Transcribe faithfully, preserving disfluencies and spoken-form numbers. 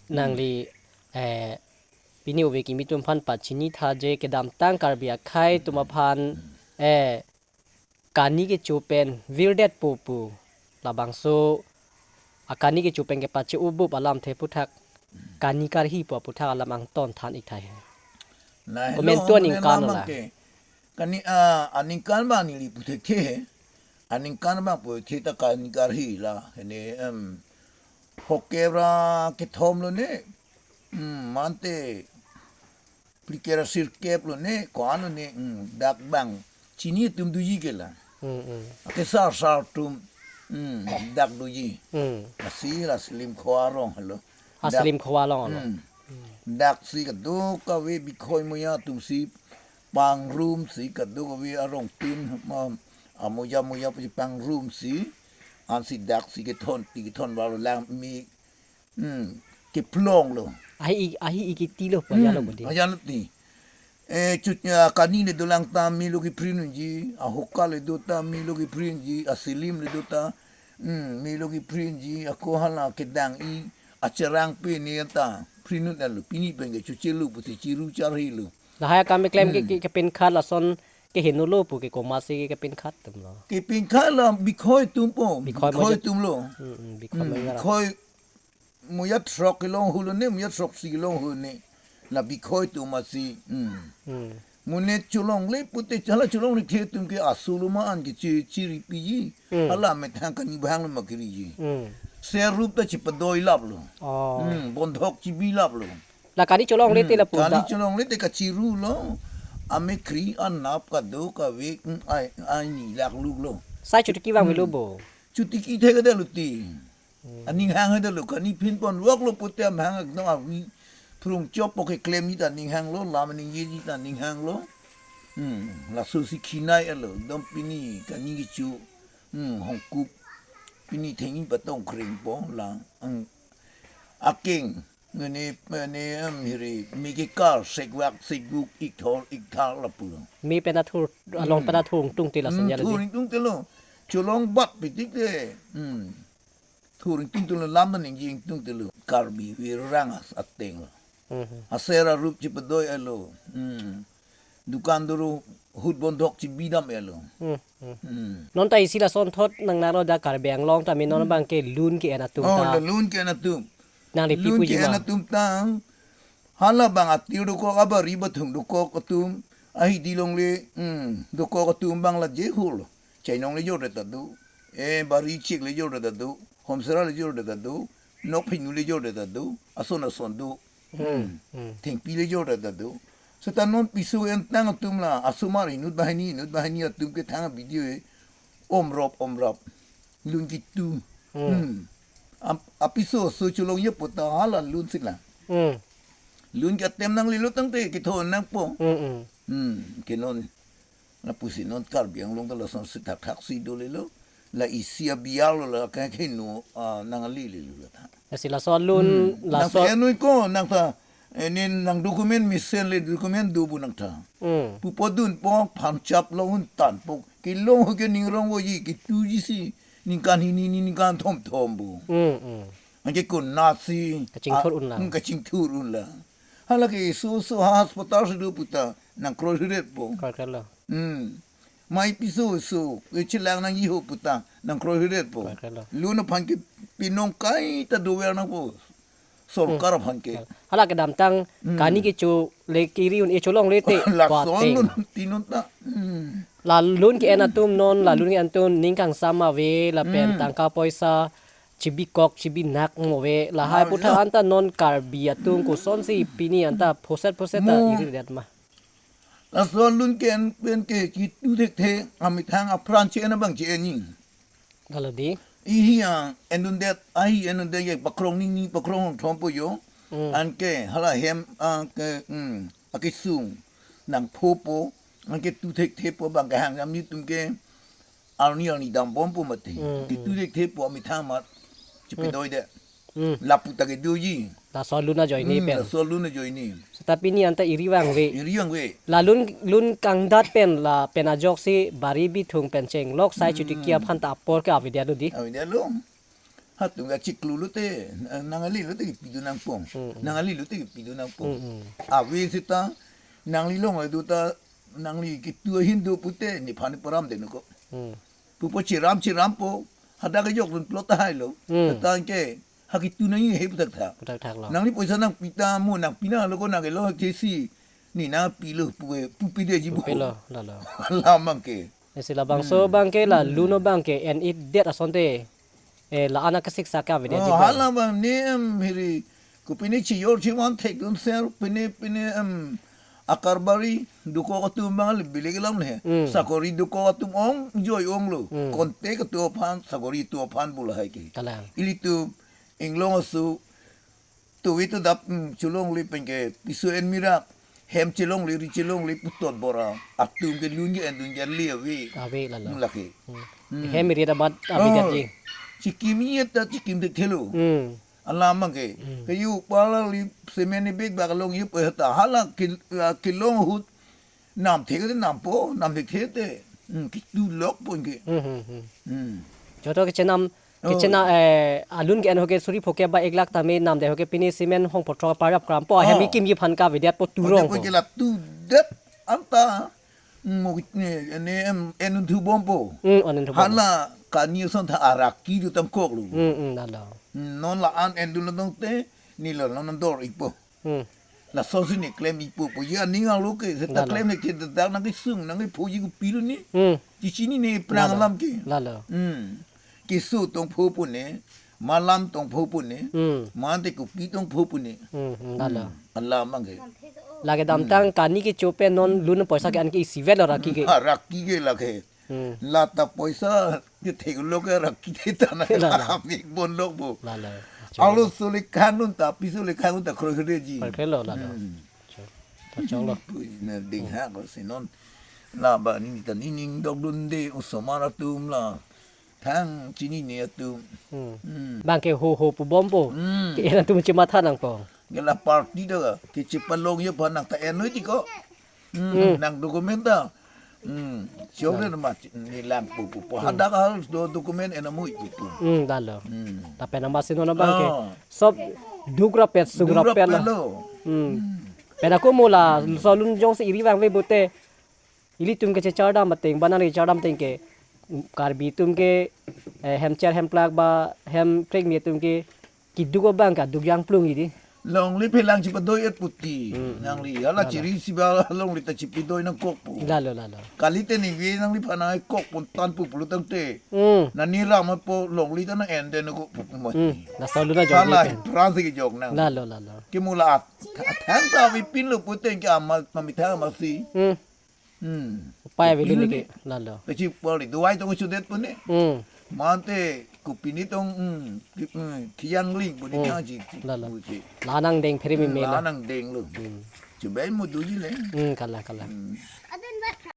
nangli, eh, pini ove kimi atum aphan pachini tha je kedamtang Karbi akhei atum aphan, eh, kani kecho pen virdetpo pu. Labangso akani kecho pen kepache-obup alamthe aphuthak kani karhi pu aphuthak alam angton than ik tahai. Lahelo, komentu aningkan lam la. Ke. Kani, ah, aningkan abang neli pu thekthe. Aningkan abang pu thekthe ta kani karhi la. Hene, em, phokep ra kethom lo ne. Hmm, mante phlikep ra sirkep lo ne, ko-an lo ne, hmm, dak abang chini atum doji ke la. Hmm, hmm. Kesar sar atum, hmm, dak doji. Hmm. Lasi la Silim Khowa arong helo. Ha, Silim Khowa along lo. Hmm. Daksi kadokave Bikhoi Moya atum si pangrum si kadokave arong tin ma amoya moya pu pangrum si ansi daksi kethon ti kethon balo lang mi, hmm, keplong lo. Ahi i, ahi i kiti lo pu, hmm, aja lo bodi. Aja lo ti. Eh, chut, ya, kani le dolang ta melo keprint unji, ahoka le do ta melo keprint ji, asilim le do ta, hmm, melo keprint ji, ako hala kedang i, acherang pe ne ta print un lo, pini pen ke chuche lo, pusi chiru charhi lo. Lahai akam keklem ke, hmm, ke, kepinkhat lason keheno lo pu ke komatsi ke kepinkhat atum lo. Kepinkhat la Bikhoi atum po, Bikhoi Bikhoi Moya atum lo. Hmm, hmm, Bikhoi, hmm, Moya ra. Bikhoi Moya throk kelong hu lo ne, Moya throksi kelong hu ne. La Bikhoi atum asi. Hmm. Hmm. Mo ne cholongle pute hala cholongle the atum ke aso lo ma an ke chi, chiri piji. Hmm. Hala methang kani bhang lo ma kiriji. Hmm. Serup ta chipadoi lap lo. Oh. Hmm. Bondhok chibi lap lo. La kani cholongle te, hmm, lapu kani da. Cholongle te kachiru lo. Amekhri anap kadokave, hmm, ai, ai ni lak luk lo. Sai chotiki vang, hmm, velo bo. Chotiki the kada lo ti. Hmm. Aning hang heda lo, kani pin pon vok lo pute amahang akdom avi. Phrung chop po keklem ji ta aning hang lo, lam aning ye ji ta aning hang lo. Hmm, laso si khinai alo, dom pini kani kecho. Hmm, hongkup. Pini thengni patong kring po la. Ang akeng, ngene, ngene, em, hiri, mi kekar, sekvak, sekvuk, ikthor, ikthar lapu lo. Mi pen athur, along, hmm, pen athur ingtung te lason, hmm, ya lo thur di. Ingtung te lo. Cholong bat pitik te. Hmm. Thur ingtung te lo, lam ta ningje ingtung te lo. Karbi virang as ateng lo. Mhm. Aser arup chipadoi alo. Hmm. Dukan duru hut bondhok chibidam alo. Hmm, hmm. Hmm. Non ta isi lason thot nang nang lo da Karbi Anglong ta mi non, hmm, abang ke lun ke-en atum, oh, ta. La lun ke-en atum. Nangli pi puji ma? Lun ke-en atum ta. Hala abang atir dokok, abari bathung dokok atum. Ahi dilong le, hmm, dokok atum abang la jehul. Chainong le jor ta do. Eh, bari chik le jor ta do. Homsera le jor ta do. Nok phinu le jor ta do. Ason ason do. Hmm, hmm. Thengpi le jor ta do. Seta non piso en tang atum la. Asomar inut banghini, inut banghini atum ke thang video e. Omrop, omrop. Lun kitu. Hmm. Hmm. Am-, apiso, so cholong ye pota hala lun sila. Hmm. Lun ke atem nang lilo tangte, kithon nangpo. Hmm, hmm. Hmm, ke non. Lapusi non Karbi Anglong ta lason si thakthak si do lelo. La isi abiar lo la kang kenu, ah, nang ali lelo la ta. Lasi laso lun, hmm, laso nang ta enui ko, nang ta, eh, ne nang document mesen le document do bu nang ta. Hmm. Pu podun po phan chap lo un tan po. Kelong ho ke ning rong voji, ketuji si, ningkan hini ni ningkan thom thom bu. Hmm, hmm. Anke konatsi, kachingthur, ah, un la. Hmm, kachingthur un la. Hala ke so so ha hospital si do puta, nang kroi hiret po. Kroi hiret lo. Hmm. Mai piso so, e chelang nangji ho puta, nang kroi hiret po. Kroi hiret lo. Lun aphan ke pinong kaita dover nangpo. Sorkar, hmm, aphan ke. Hala kedamtang, hmm, kani kecho le kiri un e cholongle te. La kwa son teng. Lun ti non ta. Hmm. La lun ke-en atum non, la lun ke-en atum ning kangsam ave, lapen, hmm, tangka poisa, chibikok, chibinak mo ave, lahai, ah, puthak, ya, anta non Karbi atum kosonsi pini anta phoset phoset ta, mo, iridet ma. Laso lun ke-en pen ke kitu thekthe, amethang apran che-en abang che-en ni. Lalo di. Ihi ang endundet, ahi endundet ye pakrong ni ni pakrong thom po yo. Hmm. Anke hala hem, ah, ke, hmm, akesung nangphopo, anke tu thekthe po abang kehang jam ni atum ke arni arni dambom po mati. Hmm, kitu, hmm, thekthe po amethang amat. Chipedoi de. Hmm. Lapu ta kedoji. Laso lun ajoine, hmm, pen. Laso lun ajoine. Seta pini anta iri vangve. Iri vangve. La lun, lun kangdat pen lapen ajoksi bari bithung pen chenglok sai, hmm, chotiki aphan ta apor ke avedet lo di. Avedet lo. Hatum kachiklo lote, nang ali lote kipidun nangpo. Hmm, hmm. Nang ali lote kipidun nangpo. Hmm, hmm. Ave seta, nangli longle do ta, nangli kitu ahin do pute, nephan paramde nangkok. Hmm. Pupo chiram chirampo, hadak kejokdun plot tahai lo. Hmm. Tangke, ha kitu nangji he puthakthak. Puthakthak lo. Nangli poisa nangpi ta mo, nangpi nanglo ko nangkelo kesi. Ne nangpilo pu, pupidetji bo. Pupilo, lalo. Alam abangke. Isi labangso Hmm. abangke la Hmm. lun abangke en-edet asonte. Eh, la-an akasiksak ke avedet Oh, ji ko. Hala abang ne em hiri. Kopine chijor chivan thekdun ser pine pine em akarbari dokok atum abang le bilik lam ne. Hmm. Sakori dokok atum ong joi onglo. Hmm. Konte ketu aphan sakori tu aphan pu lahai ke. Kalang. Ilitum inglong asu tu itu dap, hmm, cholongle penke piso en mirak. Hem chelongle ri chelongle putot bor-a. Atum ke lun ke endun ke le ave. Ave lalo. Hmm, lake. Hmm. Hmm. Hem ri dapat Oh. avedetji. Chikim ye ta chikim thekthe lo. Hmm. Alam abangke. Hmm. Ke yu pala li semen ni big bag long yu pe ta hala kil-, ah, kelong ahut. Nam thekte nampo, nam thekthe te. Hmm, kitu lok ponke. Hmm, hmm, hmm. Hmm. Joto kechenam, Oh. kechena, eh, alun ke-en ho ke suri pho ke ba ek lakh tame namde ho ke pini semen hong potro parap krampo, ahem Oh. ikimji aphan ke avedetpo turong Ode po. Ponke la tudet anta. Hmm, mo ne, ne em, en-un thubompo. Hmm, en-un thubompo. Hala kani ason ta araki do tangkok lo. Hmm, hmm, lalo. Hmm, non la-an endun lo tangte, ne lo non dor-ikpo. Hmm. Lasonsi ne klem-ikpo pu. Ya ning alo ke, seta Lalo. klem ne ke dak nangkesung, nangkephoji kopilo ne. Hmm. Chichinine prang Lalo. alam ke. Lalo. Hmm. Keso tong pho pu ne, malam tong pho pu ne, Hmm. mante kopi tong pho pu ne. Hmm, hmm, lalo. Hmm. Alam abangke. Lake damtang Hmm. kani kecho pen non lun poisa ke-an ke isivet lo raki ke. Hmm, raki ke lake. Hmm. Lata poisa kethek lo ke raki te ta na Lalo. amik bon lok bo. Lalo. Alo sule kanun ta, pi sule kanun ta kroi kre ji. Kroi kre lo, lalo. Hmm. Cho-, chong lo. Pui na ding ha ko sinon. La ba ni ta ni ning dok dun de osomar atum la. Thang chinine atum. Hmm. Hmm. Abangke ho ho pubompo. Hmm. Ke-en atum chematha nangpo. Ke la party do ke chepalong ye pa nang ta en noi ti ko. Hmm. Hmm. Nang document ta. Hmm. Chok le Lalo. nama ni lang pu pu pu. Hmm. Hadak hal do document en amui pu pu. Hmm, lalo. Hmm. Lapen amatsi non abangke. Ah. Sob duk rapet, sung Duk rapet rapet la. lo. Hmm. Hmm. Pen ako mo la, so lun jongsi iri vangve pute. Ilitum kechechardam ateng, ba nangli chardam ateng ke, Karbi atum ke, eh, hem cher hem plak ba hem prekmi atum ke, keduk abang ke duk jangplung iri. Longle phelang chipadoi et puti. Hmm. Nangli, hala Lalo. chiri si ba longle ta chipidoi nangkokpo. Lalo, lalo. Kalite ningve nangliphan nangkokpo tan pu pulo tangte. Hmm. Nani ram po longle ta nang-en den ko pu pu mati. Hmm. Laso lun ajok Hala ni pen. Trans kejok nang. Lalo, lalo. Ke mo la at-, at-, thang ta ave pinlo pute ke ama, mamithang amatsi. Hmm. Hmm. Upai avelo Kopilo ne ke, ke. lalo. Kachi pali duai tong sudet pu ne. Hmm. Mante kopine tong, hmm, ki-, hmm, kiyang ling pu ne Hmm. kang chi, chi, Lalo. pu chi. La nangdeng phere Hmm, meme la la. nangdeng lo. Hmm. Chubai mo duji le. Hmm, kalang, kalang. Hmm.